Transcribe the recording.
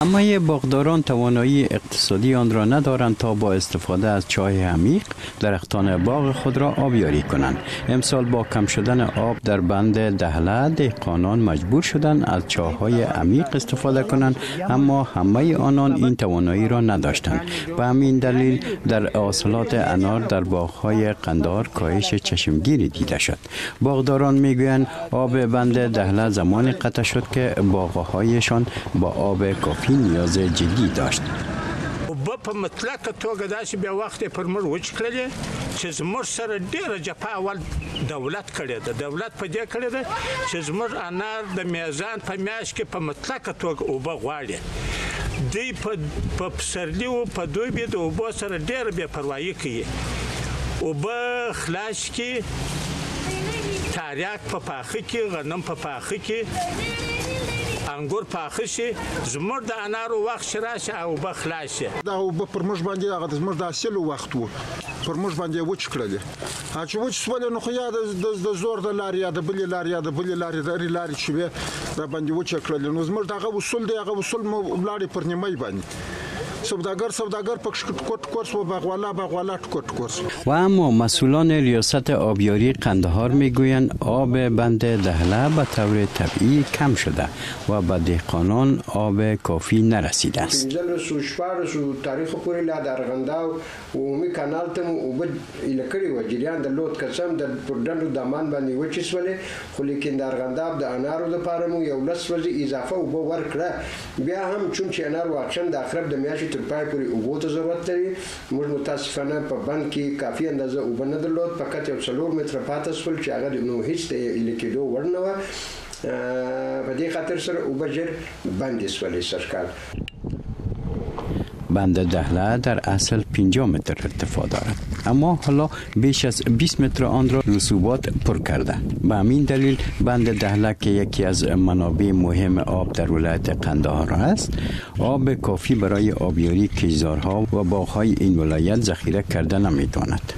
همه باغداران توانایی اقتصادی آن را ندارند تا با استفاده از چاه عمیق درختان باغ خود را آبیاری کنند. امسال با کم شدن آب در بند دهله، دهقانان مجبور شدند از چاه‌های عمیق استفاده کنند، اما همه آنان این توانایی را نداشتند. به همین دلیل در حاصلات انار در باغ‌های قندهار کاهش چشمگیری دیده شد. باغداران میگویند آب بند دهله زمانی قطع شد که باغ‌هایشان با آب کافی نیاز جدی داشت. اوبه په مطلقه توګه داسې بې وخت یې پر موږ وچ کړلې چې زموږ سره ډېره جفا اول دولت کړې ده. دولت په دې کړې ده چې زموږ انار د میزان په میاشت کې په مطلقه توګه اوبه غواړي. دوی په پسرلي او په دوبي د اوبو سره ډېره بې پروایي کوي. اوبه خلاص کړي، تاریاک په پاخه کې، غنم په پاخه کې، انګور پاخه شي، زموږ د انارو وخت چې راشي هغه اوبه خلاص شي. دا اوبه پر موږ باندې هغه زموږ د حاصل وخت و، پر موږ باندې وچ کړلې. چې وچ شولې نو خو یا د زور د لارې یا د بلې لارې یا د بلې لارې د هرې لارې چې وې را باندې وچه کړلې. نو زموږ دغه اصول دی، هغه اصول مو ولاړې پر نیمۍ باندې. سوداګر پکښ ټکور ټکور شو، باغوالا باغوالا ټکور ټکور شو. و اما مسئولان ریاست آبیاری قندهار میگویند آب بند دهله به طور طبیعی کم شده و به دهقانان آب کافی نرسیده است. 15 16 تاریخ پورې لا د ارغنداو عمومي کانال ته مو اوبه ایله کړې وه، جریان درلود، که څه هم د پر ډنډو دامان باندې وچې سولې، خو لیکن د ارغنداب د انارو دپاره مو یو 10 ورځې اضافه اوبه ورکړه. بیا هم چون چې انار واقعا د عقرب د میاشتې تر پای پورې اوبو ته ضرورت لري، موږ متاسفانه په بند کې کافي اندازه اوبه نه درلود، فقط یو 4 متره پاته سول چې هغه نو هیڅ د ایله کېدو وړ نه وه. په دې خاطر سره اوبه ژر بندې سولې سږکال. بند دهله در اصل 50 متر ارتفاع دارد، اما حالا بیش از 20 متر آن را رسوبات پر کرده. به همین دلیل بند دهله که یکی از منابع مهم آب در ولایت قندهار است، آب کافی برای آبیاری کشتزارها و باغهای این ولایت ذخیره کرده نمیتواند.